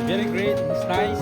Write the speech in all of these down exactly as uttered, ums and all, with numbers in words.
Very great. It's nice.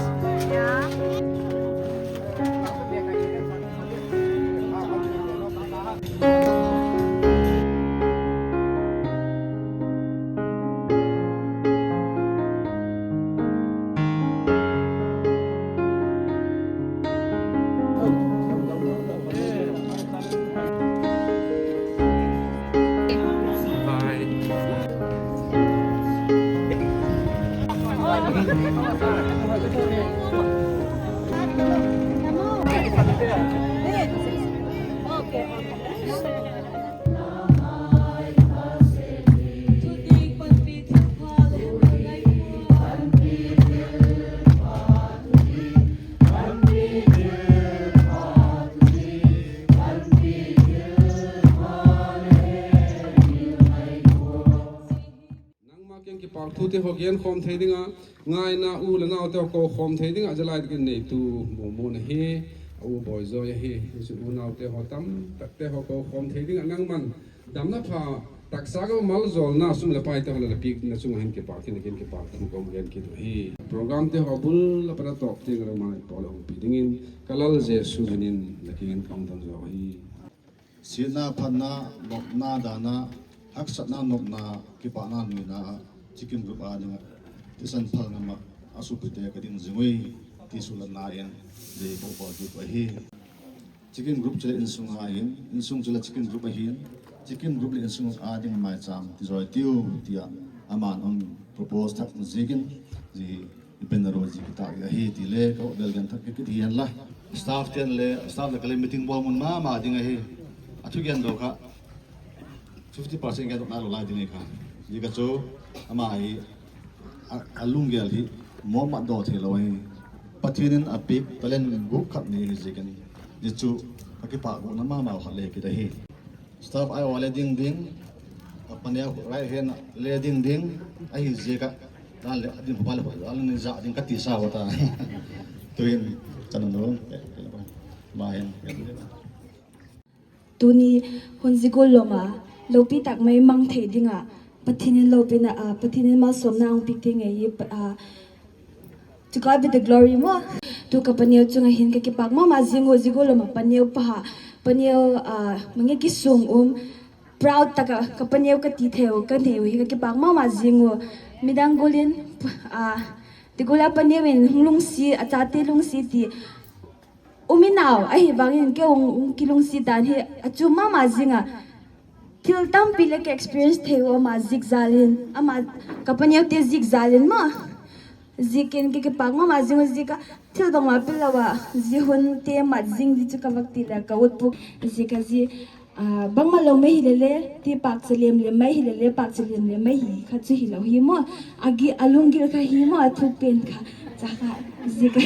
Nangmah kiang kipahthu te hon gen khawm thei ding a, ngaihna u leh nau te hon kou khawm thei ding a, zalai dikin neitu Momo na hi, a u Boizoi ahi, hichu unau te hon tamtak te hon kou khawm thei ding a, nangman damna pha taksa ka malzawlna sum leh pai te hon la piak na chungah hin kipak in, kipahthu kon gen kit uhi. Program te hon bul la para tawp te ngal mai pawl hong pi dingin ka Lal Jesu minin la kiang in kon dong zaw hi. Sihna, phatna, nopna, dahna, haksatna, nopna, kipahna, nuihna, Chikim Group a ding a thisan phal ngam a, a sopite ka ding zing uhi, ti sulatna in, dei bok bok duk ahi. Chikim Group chih leh innsung ahi, innsung chih leh Chikim Group ahi, Chikim Group leh innsung a ding maicham ti zaw tiu, tia aman hon propose thak ziakin, zi i pen na ro zi kita ahi ti leh, ka bel gen thak kit hian la. Staff ten leh, staff leh ka leh meeting bawl mun mahmah ding ahi. A thugen dawk kha fifty percent gen dawk na lou lai ding ahi kha. Zi ka chu, ama hi, a, a lunggel hi, mawk mah daw thei lou ahi. Pathian in a piak talent guk khat nei hi ziakin. Zi chu, ka kipak guk na mahmah khat leh kit ahi. Staff ai wa leh ding ding, ka paneu right hand leh ding ding, ahi ziak a, dan leh, a ding pha leh pha, dan leh ni zah ding ka ti sa wa ta. Tuin, ka na no, ma hen. Tuni hun zikul lom a, loupi tak mai mang thei ding a, Pathian in loupina, ah, Pathian in malsawmna hong piak ding ahi, ah, To God be the glory maw. Tu ka paneu chungah hin ka kipak mahmah zing uh, zikul lom a paneu pha, paneu, ah, mange kisung um, proud taka ka paneu ka ti thei uh, ka nei uh hi ka kipak mahmah zing uh. Midang gul in, ah, zikul a paneu in hong lungsi, a chate lungsi ti. Um in au, ahihvangin kei hong, hong kilungsi dan hi a chum mahmah zing a. Thil tampi leh ka experience thei uh ama zik zal in, ama ka paneu te zik zal in maw. Ziakin ka kipak mahmah zing uh ziak a, thil bangmah pil lou a, zi hun te mat zing di chu ka vak ti leh ka ut puk. Ziak a zi, ah, bangmah lou mai hi lele, ti pakcha liamliam mai hi lele, pakcha liamliam mai hi kha chu hilou hi maw. A gi, a lunggil kha hi maw, a thuk pen kha. Cha kha, zi ka.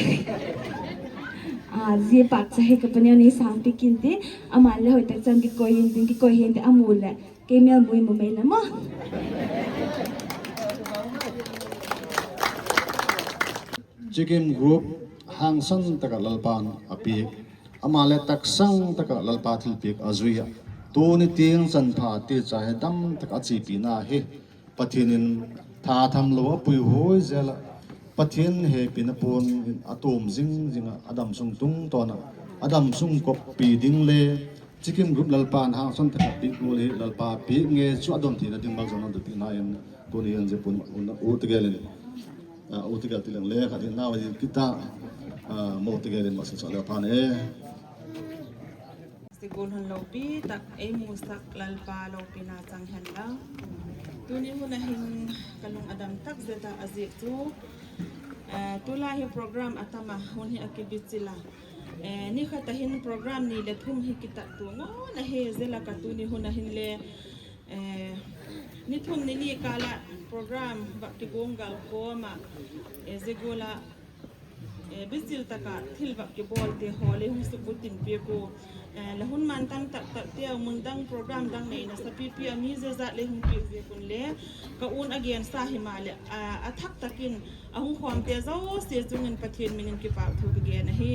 Ah, zi pakcha hi ka paneu nei sang pikin ti, aman leh hoihtak chan kikoih in tin, kikoih in tin, a mu leh. Kei mel mui mu mai na maw. Chikim Group hangsan taka Lalpan a piak. Ama leh taksang taka Lalpa thilpiak a zui a. Tuni tiang chan pha ti cha hi dam taka chipina hi. Pathian in tha tham lou a puihuai zel a. Pathian hehpihna puan in a tum zing zing a, a damsung tungtawn a, a damsung kop pi ding leh Chikim Group Lalpan hangsan taka piak uh leh Lalpa piak ngei chu a don theihna ding bang zong a dot theihna in tuni in zi pun un u te gel in, ah, u te gel ti leng leh khat in nau a di kita, ah, mo te gel in masa sa leh phan e. Zikul hun loupi tak ei musak Lalpa loupina chang hen la. Tuni hun a hin ka lung a dam tak zet a, a ziak chu, eh, tulai hi program a tam a, hun hi a kibichil a. Eh, ni khat a hin program ni leh thum hi kitat tuak nawn a, hi zel a ka tuni hun a hin leh, eh, ni thum ni li kal a program va kigong gal khawm a, eh, zikul a Eh, bichil taka thil va kibawl te haw leh hong suk butin piak uh. Eh, la hun man tam taktak te a, mun dang program dang nei nasa pipi a mi zezat leh hong piak ziak un leh ka un a gen sa himahleh, ah, a thak takin a hong khawm te zosia chungin Pathian minin kipahthu ka gen ahi.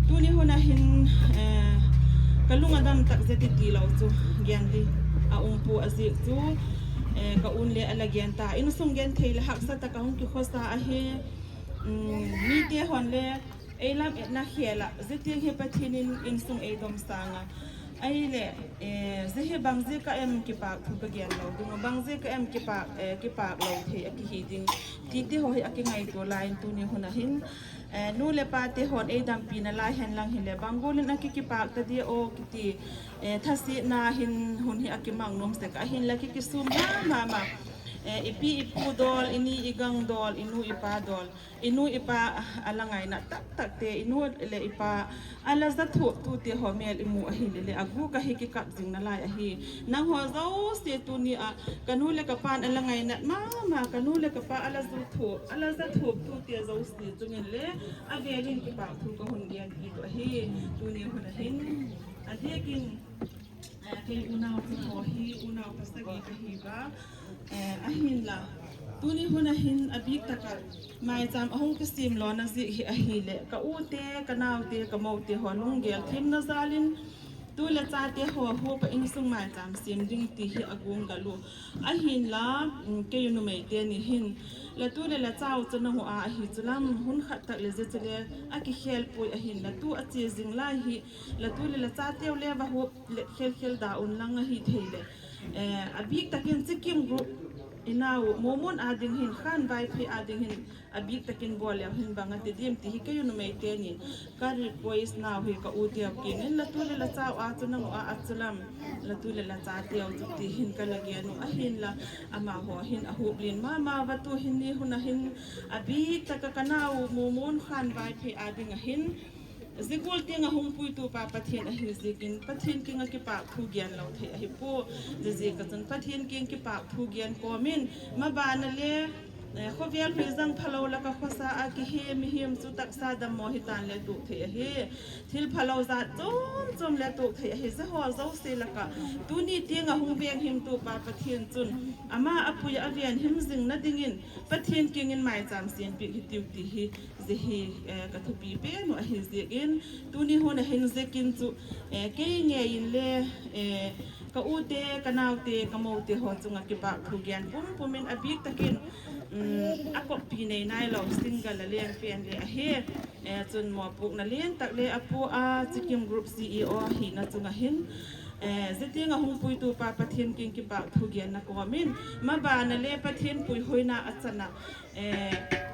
Tuni hun a hin, eh, ka lung a dam tak zet i ti lou chu gen di a um pua, a ziak chu, eh, ka un leh a la gen ta. Innsung gen thei leh haksa taka hong kikhosa ahi. Mm, mite hon le ei lametna khel ah, zia teng hi Pathian in insung ei dom sang a. Ahihleh, eh, zia hi bang ziak a em kipahthu ka gen lou ding, bang ziak a em kipak, eh, kipak lou thei a kihi ding, chihte haw hi a kingaihtuah lai in tuni hun a hin, eh, nu leh pate hon ei dampihna lai hen lang hileh, bang gual in a ki, kipak ta dia aw kiti, eh, thasitna hin hun hi a kimang nuam sek a, ahinla ki, kisum mahmah. Eh, i pi i pu dawl, i ni i gang dawl, i nu i pa dawl, i nu i pa a la ngaina taktakte, i nu leh i pa a la zathuaptute haw mel i muh ahihleh, a guk a hi kikap zingna lai ahi. Nanghaw zosia tuni a, ka nu leh ka pa'n a la ngainat mahmah, ka nu leh ka pa a la zathuap, a la zathuaptute zosia chungin le a vel in kipahthu ka hon gen kit uh ahi. Tuni hun a hin, a diakin, eh, kei unau pu haw hi, unau pasagih ka hi ua. Eh, ahinla, tuni hun a hin a biktak a maicham a hong kisim lawna ziak hi ahihleh, ka ute, ka naute, ka moute haw lunggel thimna zal in, tu leh chate haw huap a insung maicham sim ding ti hi a gunggal uh. Ahinla, mm, kei numeite ni hin, la tu leh la cha uh chu nang uh a ahi chu lam, hun khat tak leh zia chu le a kikhelpui ahinla, tu a chi zing lai hi, la tu leh la chate uh le va huap leh khelkhel da un lang ahi thei leh. Eh, a biktakin Chikim group i nau Momon a ding hin, Khan Vaiphei a ding hin, a biktakin bawl leh hin bang a ti diam ti hi kei numeite ni. Ka request nau hi ka ute uh kiang in, la tu leh la cha uh a chu nang uh a chu lam, la tu leh la chate uh chu ti hin ka la gen uh ahinla, amau haw hin a huap lian mahmah ua, tu hin ni hun a hin a biktak a ka nau Momon Khan Vaiphei a ding a hin, zia gual teng a hong puitu pa Pathian ahi ziakin, Pathian kiang a kipahthu gen lou thei ahi pua. Ziaziak a chun Pathian kiang kipahthu gen kawm in, maban a le, eh, khovel huizang phalou lak a khosa a kihi mihem chu taksa dammaw hi tan le tuak thei ahi. Thil phalou zat chomchom le tuak thei ahi. Zia haw zosia lak a tuni teng a hong venghimtu pa Pathian chun, ama a pui a venhim zingna dingin Pathian kiang in maicham sim pih hi tiu ti hi. Zia hi, eh, ka thupi pen uh ahi ziakin, tuni hun a hin ziakin chu, eh, kei ngei in le, eh, ka ute, ka naute, ka moute haw chung a kipahthu gen pumpum in a biktakin, mm, a kawppih nei nailou, single a leng pen le ahi, eh, chun mawpuakna lian tak le a pu a Chikim Group C E O ahihna chung a hin, eh, zia teng a hong puitu pa Pathian kiang kipahthu genna kawm in, maban a le Pathian puihoihna a chan a, eh,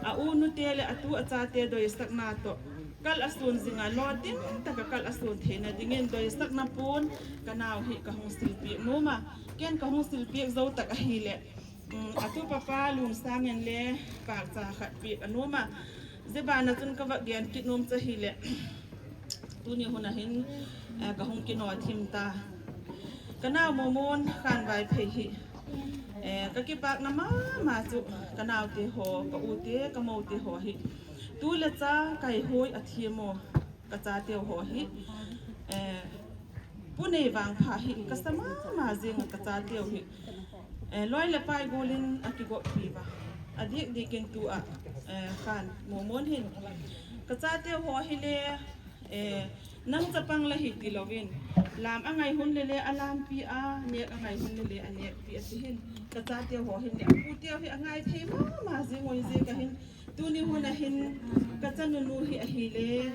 a u nute leh a tu a chate doisakna toh kal a sun zing a, lawting tak a kal a sun theihna dingin doisakna puan ka nau hi ka hong silpih nuam a. Ken ka hong silpih zou tak ahihleh, mm, a tu papa Lunsang in le pakcha khat pih a nuam a. Zia ban a chun ka va gen kit nuam chu ahihleh, tuni hun a hin, eh, ka hung kinawt him ta. Ka nau Momon Khan Vaiphei hi, eh, ka kipakna mahmah chu ka naute haw, ka ute, ka moute haw hi. Tu leh cha kai huai a thiam uh ka chate uh haw hi. Eh, pu nei vangpha hi ka sa mahmah zing a ka chate uh hi. Eh, loi leh pai gual in a kigawppih ua. A dikdikin tu a, eh, Khan Momon hin, ka chate uh haw hi le, eh, nang chapang la hi ti lou in, lam a ngai hun le le a lampih a, nek a ngai hun le le a nekpih a ti hin, ka chate uh haw hin le a pute uh hi a ngai thei mahmah zing uh ziak a hin, tuni hun a hin ka chanu nu hi ahihleh,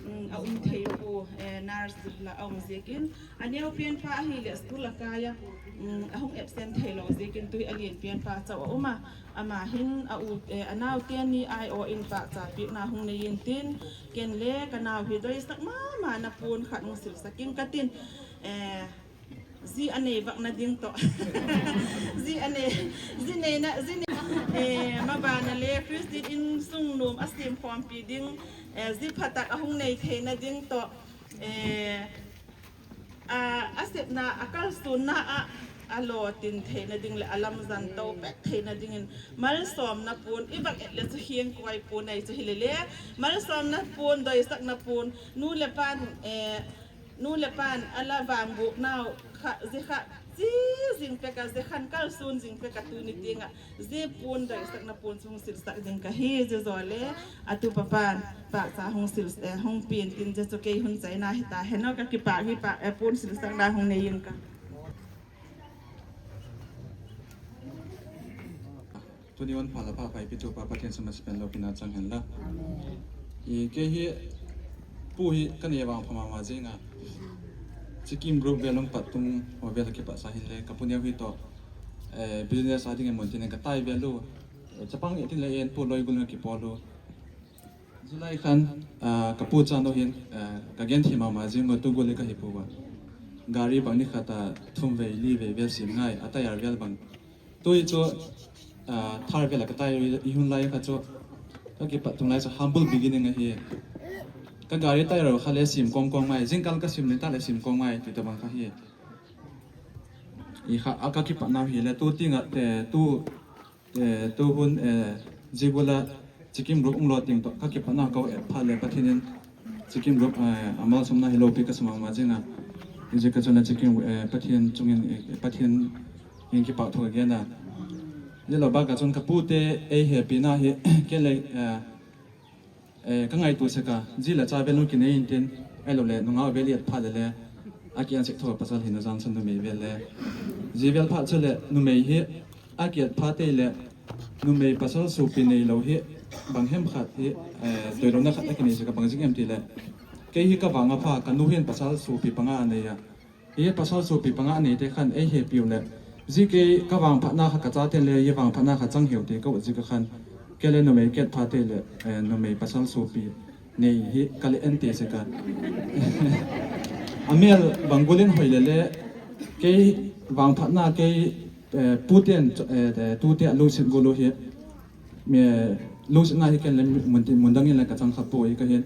mm, a um thei pua, eh, nurse dip la a um ziakin, a neu pian pa ahihleh school a kai a, mm, a hung absent theilou ziakin tu hi a lian pian pa chauh a um a. Ama hin a u, eh, a naute ni aiawh in pakcha piakna hung nei in tin, ken le ka nau hi doisak mahmah na puan khat hung silsak ing ka tin, eh, zi a nei vakna ding toh. Zi a nei, zi neina, zi nei, eh, maban a le Christian insung nuam a sim khawmpih ding, eh, zi phatak a hung nei theihna ding toh, eh, a, a sepna, a kalsuanna ah a lawtin theihna ding leh a lamzang tou pek theihna dingin malsawmna puan, i vak et leh chu hiang kuai puan ahi chu hi le le, malsawmna puan, doisakna puan, nu leh pa'n, eh, nu leh pa'n a la vangbukna uh kha, zi kha chi zing pek a, zi khan kalsuan zing pek a, tuni teng a zi puan, doisakna puan chu hung silsak ding ka hi. Zi zaw le a tu papa'n pakcha hung sil, eh, hung piak in tin, zi chu kei hun chaina hi ta hen aw, ka kipak hi, pak, eh, puan silsakna hung nei ing ka. Tuni hun pha la pha pai pi tu pa Pathian sum a sipen lo pina chang hen la. I kei hi pu hi ka nei vang pha mahmah zing a. Chikim Group vel hong pat tung ho vel a kipat sa hin le ka pu neu hi toh, eh, business a ding e mun tin ka tai vel u. Eh, chapang e tin le en pu loi gul na ki pol u. July khan, ah, ka pu chan deuh hin, ah, ka gen thei mahmah zing maw, tu gul le ka hi pu ua. Gari bang ni khat a thum vei, li vei vel sim ngai, a tyre vel bang. Tu hi chu, ah, Thar vel a ka tai i hun lai kha chu. Ka kipat tung lai chu humble beginning ahi. Ka gari tyre kha le sim kawmkawm ngai, zingkal ka sim ni ta le sim kawm ngai, ti ta bang kha hi. I kha, a ka kipatna hi le tu ting a, te, tu Eh, tu hun, eh, zibula Chikim Group ung lo ting toh, ka kipatna ka et pha le Pathian in Chikim Group, eh, a malsawmna hi lo pi ka sa mahmah zing a. Zi ka chun a Chikim, eh, Pathian chungin, eh, Pathian in kipahthu ka gen a. Zi lo ba ka chun ka pu te ei hehpihna hi, kei le, eh, Eh, ka ngaihtuah sek a, zi le cha vel nu kinei in tin, ei lo le, nungak vel i et pha le le, a kiang sek thou pasal hi na zan san numei vel le. Zi vel pha chu le, numei hi, a ki et pha te le, numei pasal supi nei lo hi, bang hem khat hi, eh, doi lo na khat a kinei sek a bang zing em ti le. Kei hi ka vang a pha, ka nu hin pasal supi panga a nei a. Hi pasal supi panga a nei te khan ei hehpih u le. Zi kei ka vangphatna kha ka chate le, i vangphatna kha chang hiu te ka ut zik a khan. Kei le numei ki et pha te le, eh, numei pasal supi nei hi ka le en te sek a. A mel bang gul in hoi le le, kei vangphatna kei, eh, pu ten, eh, eh, tu te a lungsit gul u hi. Mi, lungsit ngai hi ken le mun ti, mun dang in le ka chang kha poi ka hin.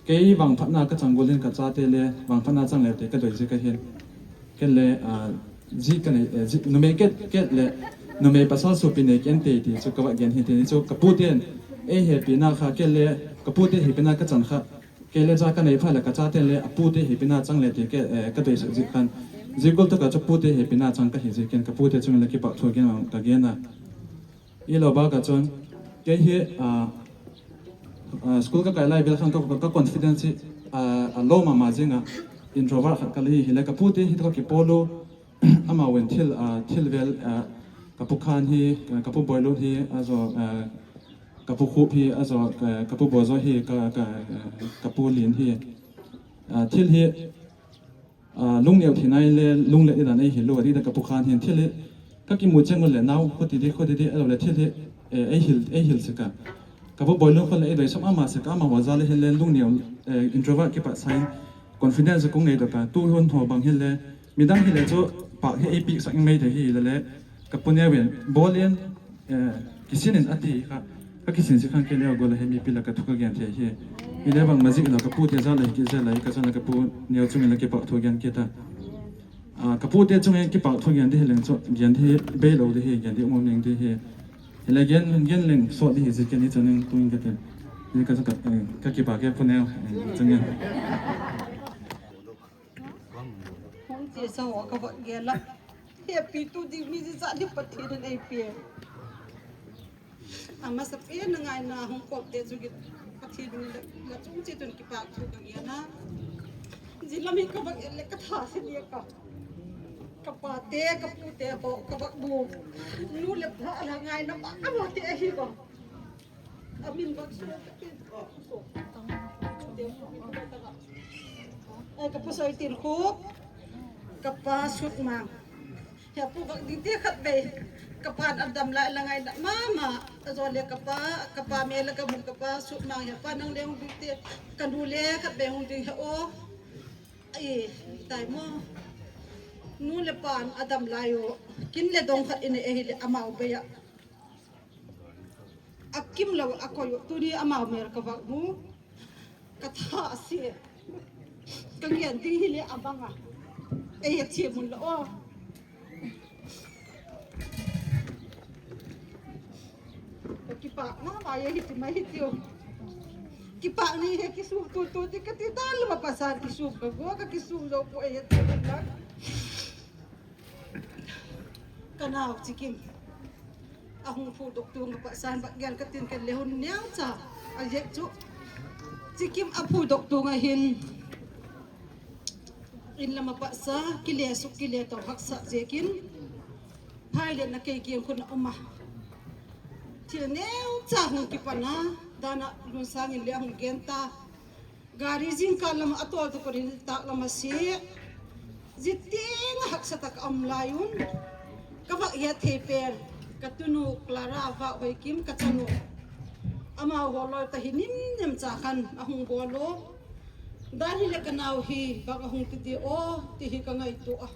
Kei vangphatna ka chang gul in ka chate le, vangphatna chang le te ka doi zik a hin. Ken le, ah, zi ka nei, eh, zi, numei ki et, ki et le, numei pasal supi nei ken te ti, chu ka va gen hi te ni chu ka pu ten, ei hehpihna kha, ken le, ka pu te hehpihna ka chang kha. Kei le cha ka nei pha le ka chate le, a pu te hehpihna chang le te ke, eh, ka doi zik khan. Zi gul toh ka chu pu te hehpihna chang ka hi zik ken, ka pu te chung le kipahthu gen ka gen a. I lo ba ka chun, kei hi, ah, ah, school ka kai lai vel khan ka, ka confidence hi, ah, a low mahmah zing a, introvert khat ka le hi, hi le ka pu te hi toh ka kipawl u, amau in thil, ah, thil vel, ah, ka pu Khan hi, ka pu Boilun hi, a zaw, ah, ka pu Khup hi, a zaw, ah, ka pu Bozo hi, ka, ka, ah, ka pu Lin hi, ah, thil hi, Ah, lungneu thei nai le, lunglet i dan ei hil lou, a di dan ka pu Khan hin thil hi, ka kimu chiang un le nau, khuti di, khuti di, a lo le thil hi, eh, ei hil, ei hil sek a. Ka pu Boilun khun le ei doi sam ama sek a, ama hua za le hil le lungneu, eh, introvert kipat sa in, confidence kong nei dawk a, tu hun ho bang hil le, midang hil le chu, pak hi ei pik sak in mai te hi le le, ka pu neu in, bawl in, Eh, kisin in a ti kha, ka kisin zik khan kei le a gol a hi mipi lak a thu ka gen thei hi. I le bang ma zik lo ka pu te za lai ki za lai ka za la ka pu neu chung in la kipahthu gen kei ta. Ah, ka pu te chung in kipahthu gen di hi leng chu, gen di hi bei lo di hi, gen di um ning di hi. Hi le gen, gen leng sawt di hi zik ken hi chun in tung ka te. Ni ka za ka, eh, ka kipak e pu neu, eh, chung in. Hong chi sa ho ka va gen la. Hehpihtu ding mi zi zah di Pathian in ei pia. A masapen a ngaihna hong kawmte chu gin Pathian in la, la chung chiat un kipahthu ka gen a. Zi lam hi ka va et le ka tha si dia ka. Ka pa te, ka pu te, bo, ka va bu. Nu le pa la ngaihna pa ka bo te ahi bo. A min bang sawt ka tin. Eh, ka pu Soi Tin Khup, ka pa Sut Mang. Hia pu bang ding te khat vei. Ka pa'n a dam lai la ngaihna mahmah. A zaw le ka pa, ka pa me la ka mun ka pa Sut Mang hia pa nang le hong ding te. Ka nu le khat vei hong ding hia aw. Ai, tai maw. Nu le pa'n a dam lai aw. Kin le dong khat i nei ahi le amau bei a. A kim lo a koi uh, tuni amau mel ka va mu. Ka tha a si. Ka ngian ding hi le a bang a. Ei a chia mun lo aw. Ka kipak mahmah hi ti mai hi ti aw. Kipak ni hi kisum tutu ti ka ti dan lo ma pasal kisum ka go ka kisum lo ko ei a chia mun lo. Ka nau Chikim. A hung phu dok tung a pah san bak gen ka tin ken le hun niang cha. A yek chu. Chikim a phu dok tung a hin. In lam a pah sa, kile suk kile tau haksa zekin. Phai le na kei kiang khun a um a. Thil neucha hong kipan a, dan a Lunsang in leng hong gen ta. Gari zingkal lam a tawl tuk in tak lam a si. Zitting a haksa tak a om lai un. Ka vak hiat thei pen, ka tunu Clara Vahhoikim ka chanu. Amau hawlou ta hi nimnem cha khan a hong bawl uh. Dan hileh ka nau hi bang a hong ti di aw, ti hi ka ngaihtuah a.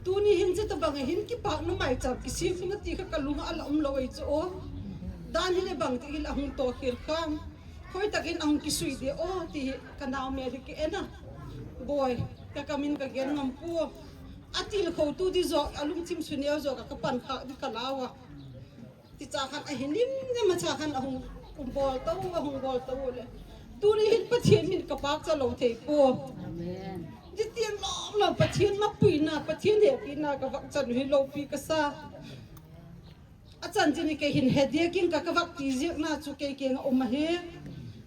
Tuni hin zita bang a hin kipakna maicham kisik na ti kha ka lung a la om lou ei chu aw. Dan hileh bang ti hi la hong tawkhel khan. Hoihtak in a hong kisui di aw, ti hi ka nau mel hi ki en a. Bawi, ka ka min ka gen ngam pua. A tilkhou tu di zaw, a lungthim su neu zaw ka ka pan kha di ka lau a. Ti cha khan a hi nimnem a cha khan a hong bawl tou, a hong bawl tou le. Tuni hin Pathian min ka pakcha lou thei pua. Amen. Zitting lawmlawm Pathian mapuina, Pathian hehpihna ka vak chan uh hi loupi ka sa. A chanchin in kei hin he diak in ka ka vak ti ziakna chu kei kiang a om ahi.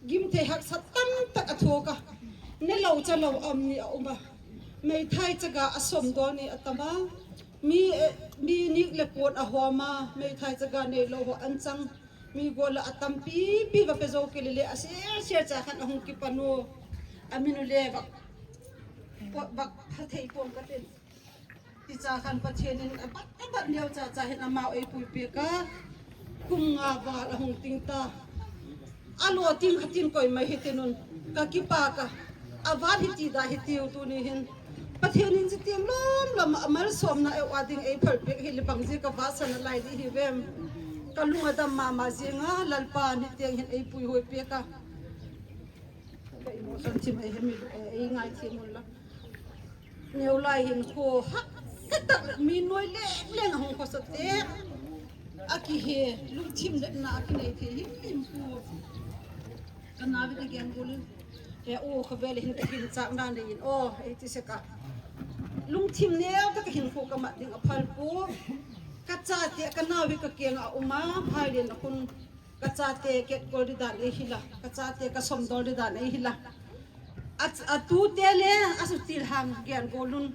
Gimthei haksa tamtak a thuak a. Ne lou cha lou a om ni a om a. Meithai chaga a sawmdawl ni a tam a. Mi, eh, mi nik le puan a huam a. Meithai chaga neilou hon anchang. Mi gual a tampipi va pe zou kei leh leh a sial sial cha khan a hong kipan uh. A min uh leh vak, vak pha thei pong ka tin. Ti cha khan Pathian in a bat, a bat neu cha cha hin amau ei puipi ka. Kum nga val a hong ting ta. A lou ting kha tin koi mai hi tin un. Ka kipak a. A vat hi ti da hi tiu tuni hin. Pathian in zitting lawmlawm a malsawmna ei ua ding ei phal pek hi leh bang zi ka va san a lai di hi vem. Ka lung a dam mahmah zing a Lalpa ni tiang hin ei puihuai pek a. Ka emotion thim ei hemi, ei ngai thim un la. Neu lai hin kho hak ka tak mi nuai leng leng a hong khosa te. A kihe, lungthim leh na a kinei thei him him pu. Ka nau hi ka gen gol in. He u kha vel hin ka hin chak na nei in. Oh, ei ti se ka. Lungthim neu tak a hin kho ka mat ding a phal pu. Ka chate, ka nau hi ka kiang a um a, hai leh na kun. Ka chate ket gol di dan ei hi la, ka chate ka sawmdawl di dan ei hi la. A, a tute leh a su thil hang gen gol un.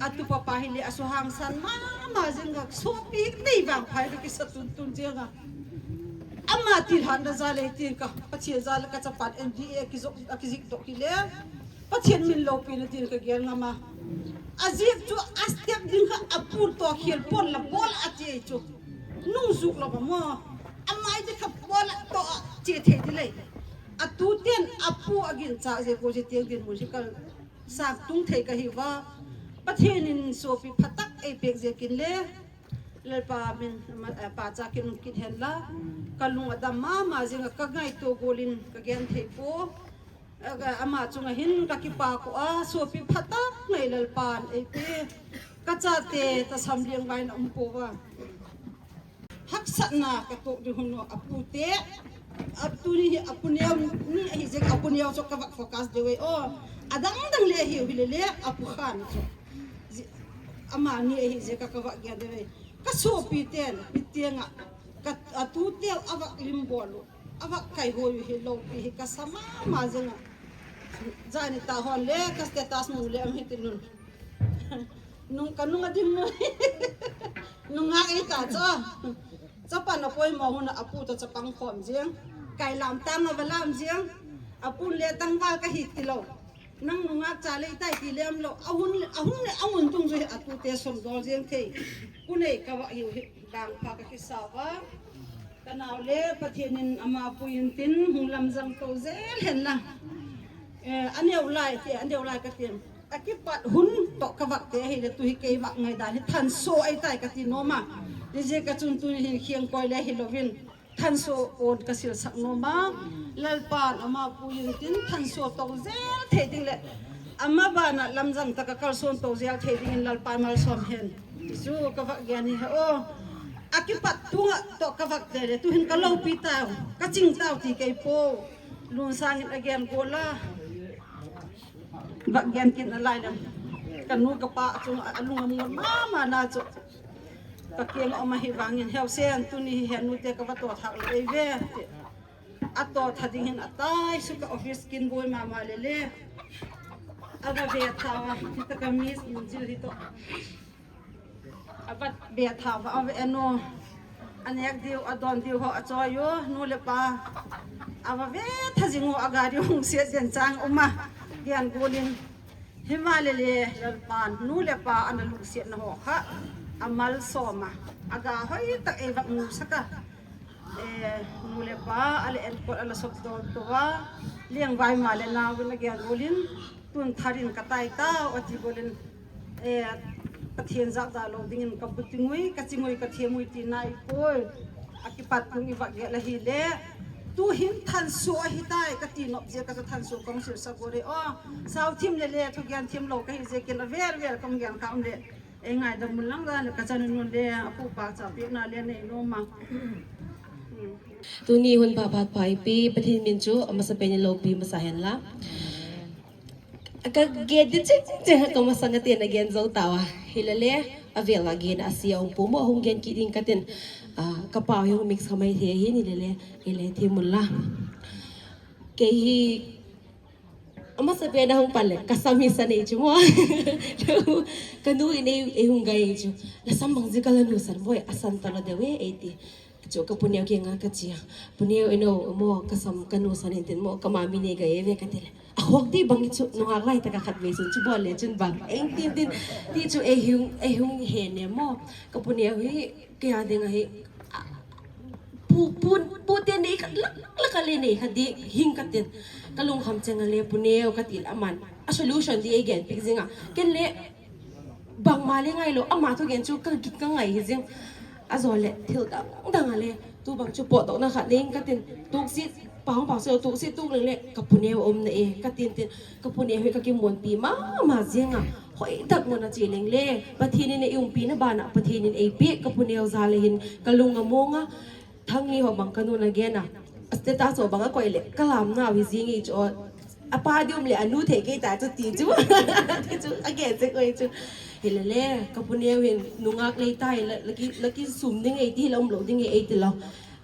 A tu papa hi leh a su hangsan mahmah zing a, suapite vang phai di kisa tuntun zing a. Ama thil hang da za leh tin ka, Pathian za leh ka chapan N D A a kizok, a kizik tok hi leh. Pathian min loupina din ka gen ngam a. A ziak chu a step ding kha a pu toh khel pon la bawl a ti ei chu. Nungzuk lou maw. A mai di kha bawl a toh a che thei di lei. A tuten a pu a ginchak ziak uh zitting dinmun hi ka sang tung thei ka hi ua. Pathian in suapi phatak ei pek ziakin leh. Lalpa min, eh, pahchak in um kit hen la. Ka lung a dam mahmah zing a ka ngaihtuah gol in ka gen thei pua. Aga, ama chunga hin ka kipak ua, suapi phatak nei Lalpan ei pe. Ka chate tasam liang vai na um pua. Haksatna ka tuak di hun a pute. A tuni hi a pu neu ni ahi ziak a pu neu chu ka vak focus di ve. Oh, a dangdang leh hi uh hi leh leh a pu khan chu. Zi-, ama ni ahi ziak a ka vak gen di ve. Ka suapiten, mi tiang a, ka, a tute uh a vak lim bawl uh. A vak kai huai uh hi loupi hi ka sa mahmah zing a. Zani ta hon leh ka status mun leh om hi ti nun. Nung ka nung a dim nun. Nung a ei ta chu. Chapa na poimoh hun a pu toh chapang khawm zing. Kai lam tang a va lam zing. A pun leh tangval ka hi ti lou. Nang nungak cha leh tai ti lem lou. A hun, a hun leh a hun tung zui a tute sawmdawl zing thei. Kunei ka va hiu hi bang pa ka kisa ua. Ka nau leh Pathian in ama pui in tin hong lamzang tou zel hen la. Eh, a neu lai te, a neu lai ka tin. A kipat hun toh ka vak te hi leh tu hi kei vak ngai dan hi thanso ei tai ka ti nom a. Di ziak a chun tu hin khiang koi leh hi louvin. Thanso on ka silsak nom a. Lalpan ama pui in tin thanso tou zel thei ding leh. Ama ban a lamzang tak a kalsuan tou zel thei dingin Lalpan malsawm hen. Chu ka vak gen hi a aw. A kipat tung a toh ka vak te leh tu hin ka loupi tau. Ka ching tau ti kei po. Lunsang in a gen gol a. Vak gen kit na lai lem. Ka nu ka pa chung a lung a muan mahmah na chu. Ka kiang a om ahi vangin heu sen tuni hi hen nu te ka va toh thak lou ei ve. A toh tha ding hin a tai suk a office kin buai mahmah leh leh. A va ve tha ua, hi ta ka miss in zil hi toh. A va ve tha ua, a va en ua. A nek diu, a dawn diu ho a chawi uh, nu leh pa. A va ve tha zing uh, a ga diu hong siat den chang um a. Gen gul in. Himahleh leh Lalpa'n nu leh pa ana lungsiatna ho kha a malsawm a. A ga hoihtak ei va mu sak a. Eh, nu leh pa a leh enkol a la sop dawn tou a. Liangvai ma leh nau in a gen gul in. Tun thar in ka tai ta, a ti gul in. Eh, Pathian zahdah lou dingin ka buting ui, ka ching ui, ka thiam ui ti nai poi. A kipat tung i va gelh ahi leh. Tu hin thansuah ahi tai, ka ti nop ziak a chu thansuah kong sil sak gul e. Oh, sau thim leh leh, thugen thim lou ka hi ziakin a vel vel kong gen ka om leh. Ei ngaidam un lang dan leh ka chanu nun leh, a pu pa cha piakna leh nei lou ma. Tuni hun pha phat pha i pi, Pathian min chu a masa pen in loupi masa hen la. Ka gen di ching ching ka masa nga ten a gen zou ta ua. Hilele, a vel a gen a sia um pu mo hong gen kit ding ka tin. Ah, ka pau hi hong mix kha mai thei hi ni lele, hilele thim un la. Kei hi, a masa pen a hong pan leh, ka sam hi sa nei chu mo. Ka nu in ei, ei hong gai chu. La sam bang ziak a la nu san boi, a san ta lou deuh e, ei ti. Chu ka pu Neu kiang a ka chi a. Pu Neu, i nou, mo, ka sam ka nu san in tin mo, ka mami nei gai ve ka ti leh. A khawk di bang chu, nungak lai tak a khatvei sun chu bawl leh chun bang. Eng tin tin, ti chu ei hung, ei hung he ne mo. Ka pu Neu hi, kei a ding a hi. Pu, pu, pu te nei khat lak, lak a leh nei khat di hing ka tin. Ka lungkham chiang a leh pu Neu ka ti leh aman. A solution di ei gen piak zing a. Ken leh bangmah leh ngai lou, ama thugen chu ka gik ka ngai hi zing. A zaw leh thil dang dang a leh, tu bang chu potdohna khat nei ing ka tin, tuksi, pang pang se tuksi tuk leng leh, ka pu Neu omna e, ka tin tin, ka pu Neu hi ka kimuanpi mahmah zing a, hoihtak mun a chi leng leh, Pathian in ei umpina banah, Pathian in ei piak, ka pu Neu zal leh hin, ka lung a mong a, Thang ni ho bang ka nu'n a gen a. A status ho bang a koih leh, ka lamna uh hi zing ei chu. A pa di um leh a nu thei kei ta chu ti chu. Ti chu, a gen sek oi chu. Hilele, ka pu Neu hin nungak lei ta hi la, la ki, la ki sum ding ei ti la um lou ding ei ti lou.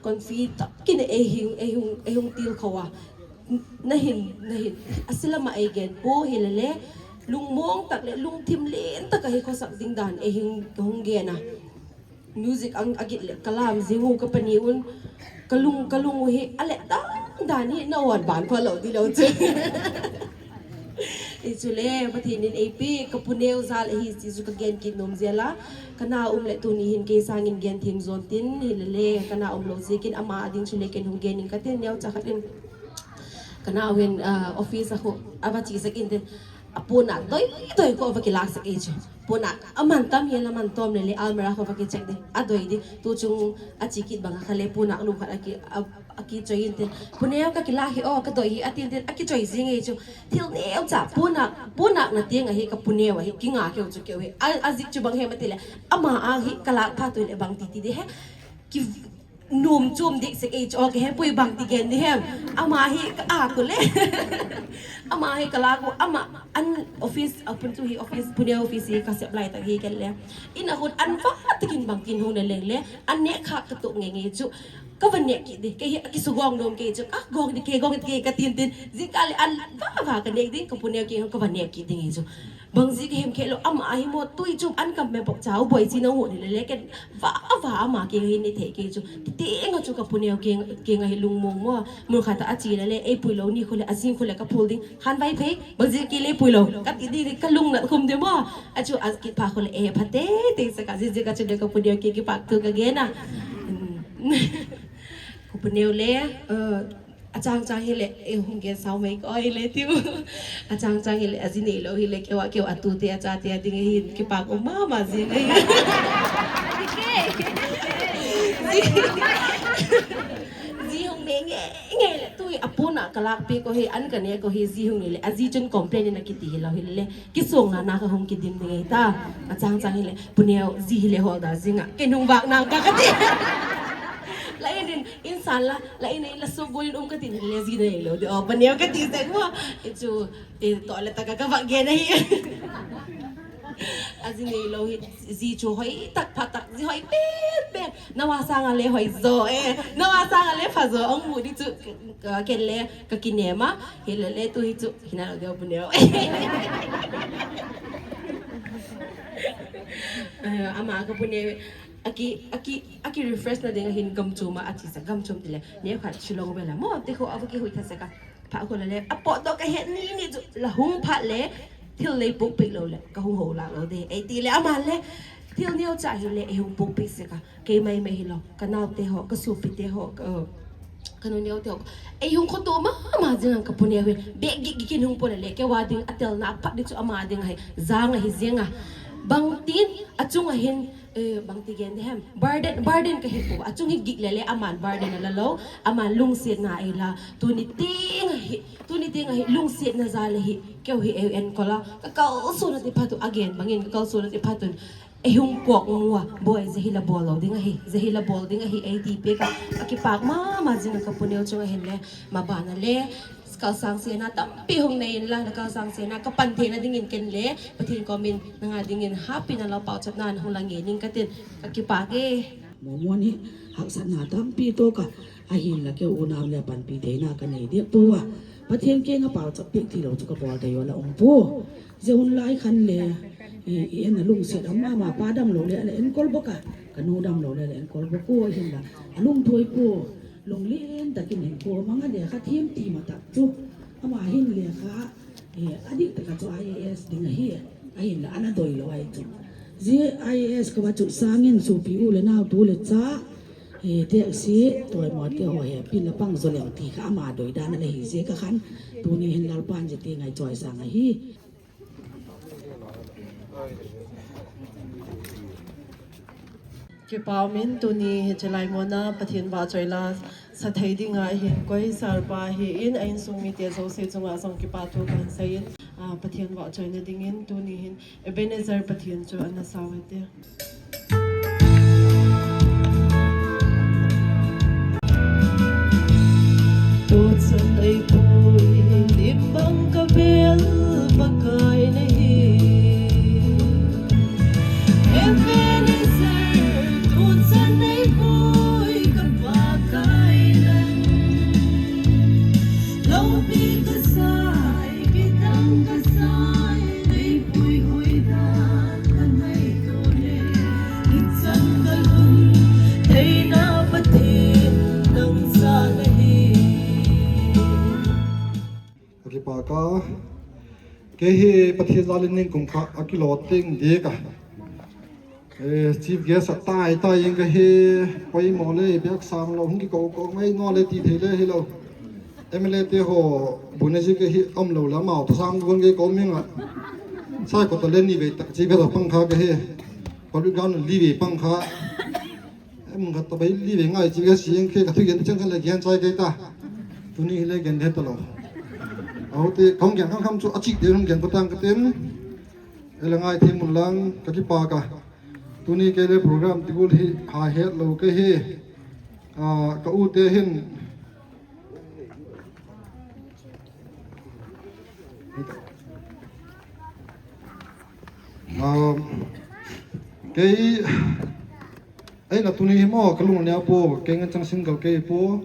Confi tak in ei hing, ei hung, ei hung til khou a. Na hin, na hin. A sila ma ei gen pu hilele. Lungmong tak leh, lungthim len tak a hi khosak ding dan ei hing hung gen a. Music ang a git leh ka lam zing uh ka pani un ka lung, ka lung uh hi a leh dang dan hi na wan ban khua lou di lou chu. I chu leh, Pathian in ei piak, ka pu Neu zal ahi chi chu ka gen kit nuam zel a. Ka na um leh tuni hin kei sang in gen thim zaw in tin hilele, ka na um lou ziakin ama a ding chu leh ken hung gen ing ka tin Neu cha khat in. Ka na uh hin, ah, office a khu, a va chi sak in tin. A punak doi doi khong va kilak sak ei chu. Punak a man tam hial a man tawm leh leh almirah khong va kicheck di. A doi di. Tu chung a chi kit bang a kha leh punak lum khat a ki, a, a kichoi in tin. Pu Neu ka kilak hi aw, ka doi hi a tin tin. A kichoi zing ei chu. Thil neu cha punak, punak na tiang a hi ka pu Neu a hi kinga keu chu keu hi. A, a zik chu bang hem a ti leh. Ama a hi ka lak phat uh leh bang ti ti di he. Ki Num chum dik sek ei chu, okay, he pui bang ti gen di hem. Ama hi ka a ku leh. Ama hi ka lak uh, ama an office, a pun chu hi office, pu Neu office hi ka sep lai tak hi ken leh. In a hun an va takin bang kin hung leh leng leh, an nek khak ka tuh ngei ngei chu. Ka va nek kit di, kei hi a kisugong nuam kei chu, ka gong di, kei gong di, kei ka tin tin. Zing ka leh an va va ka nek ding, ka pu Neu kei hong ka va nek kit ding ei chu. Bang zik hem khe lou, ama hi mo tui chu an kam me bok chau boi chi na hu ni lele ken va va ama kiang hi ni thei kei chu. Ti teng a chu ka pu Neu kiang, kiang a hi lungmong mo. Mun khat a chi lele, ei pui lou ni khu leh, a zing khu leh ka phul ding. Han vai phei, bang zik ki leh pui lou. Ka ti di, di ka lung na khum di mo. A chu a kipha khu leh, eh, pha te, te sa ka zik zik a chu leh ka pu Neu kiang kipak thu ka gen a. Hmm. Ka pu Neu leh, eh, A chang chang hileh, eh, hong gen sau mai ko hileh tiu. A chang chang hileh, a zi neilou hileh, keu a, keu a tute a chate a ding hi, kipak um mahmah zi nei. Zi, zi hong nei ngei ngei leh, tui a puna ka lakpih ko hi, an ka ne ko hi, zi hong nei leh, a zi chun complain in a kiti hilou hileh. Kisawng na na ka hong kidim ding ei ta. A chang chang hileh, pu Neu zi hileh hol da zinga. Ken hong vak nang ka ka ti. La in in, insan la, la in in la suk gol in um ka tin hileh zi neilou di. Oh, pu Neu ka ti zek mo. I chu, i to la ta ka ka vak gen ahi. A zi neilou hi, zi chu hoih tak pha tak, zi hoih pen pen. Na wa sang a leh hoih zaw e. Na wa sang a leh pha zaw, ong mu di chu, ka ken leh, ka kinem a. Hilele tu hi chu, hina lo deu pu Neu. Eh, ama ka pu Neu, a ki, a ki, a ki refresh na ding a hin gam chom a, a chi sa gam chom ti le, ne khat Shillong vel a maw, te kho a va ki hui tha sa ka, pha kho la le, a pot toh ka het ni ni chu, la hung phat le, thil nei puk pik lou le, ka hung ho la lou de, ei ti le, ama le, thil neu cha hi le, ei hung puk pik sa ka, kei mai mai hi lou, ka nau te ho, ka supi te ho, ka, ka nu neu te ho, ei hung khoto ma, ma jing ka pu neu hi, bek gik gik in hung pu le le, ke wa ding, a tel na, a phat di chu ama ding hi, zang hi zing a, bang tin, a chung a hin, Eh, bangti gen di hem. Burden, burden ka hi pua. A chung hi gik le le aman burden a la lou. Aman lungsiatna ei la. Tuni ting hi, tuni ting hi lungsiatna za le hi. Keu hi ei enkol a. Ka kalsuan a ti phat un a gen bangin ka kalsuan a ti phat un. Ei hung puak mua. Boi, zia hi la bawl lou ding ahi. Zia hi la bawl ding ahi ei ti pek a. A kipak ma ma zing a ka pu neu chung a hin le. Maban a le. Kalsang siatna tampi hong nei inla, na kalsang siatna ka pan theihna dingin ken le, Pathian kawmin nang a dingin happy na lou pauchapna hong la ngei ning ka tin, ka kipak e. Maw, maw ni, haksatna tampi toh ka, a hinla kei unau le panpih theihna ka nei diak pua. Pathian kiang a pauchap pih theilou chu ka bawl thei ua la om pua. Zia hun lai khan le, i, i en a lungsiat a mama, pa dam lou le, a le enkol bawk a, ka nu dam lou le, a le enkol bawk ua, a hinla, a lungthuai pua. Lunglen takin hin pu mang a lekha thim ti ma tak chu. Ama hin lekha, eh, a dik taka chu I A S ding ahi, a hinla ana doi lou ai chu. Zia I A S ka va chu sangin supi u le nau tu le cha, eh, taxi, toy mawt te ho he, pin la pang zo leng ti kha ama doi dan a le hi zia ka khan. Tuni hin Lalpan zia ti ngai choi sang ahi. Kipak min tuni hichi lai mun a Pathian vahchoi la sa thei ding a hin koi sar pa hi in a insung mite zosia chunga zong kipahthu kan sa in, ah, Pathian vahchoina dingin tuni hin Ebenezer Pathian chu ana sau hite. Tuchan ei pui, lim bang ka vel, Pakai na hi. Ebenezer, tuchan ei pui, ka Pakai na hi. Loupi ka sai, Ka kipak a, kei hi Pathian zalin ning kum kha a kilawt teng dek a. Eh, chief guest a tai tai ing ka hi, poimoh le, biak sang lou, hung kikou kou mai nawn le ti thei le hi lou. M L A te ho, bu ne zi ka hi om lou la mau, ta sang gon ke kou ming a. Sai ko ta le ni ve tak chief guest a pang kha ka hi. Public ground li ve pang kha. Em ka ta bai li ve ngai chief guest sing ke ka thugen chang khan le gen chai ke ta. Tuni hi le gen de ta lou. Au te kong gen kham kham chu a chik de hung gen patang ka tin. Ei la ngaithim un lang ka kipak a. Tuni kei le program ti gul hi ha het lou ka hi. Ah, ka u te hin. Ah, kei, ei la tuni hi maw, ka lung nia pua, kei ngen chang single kei pua.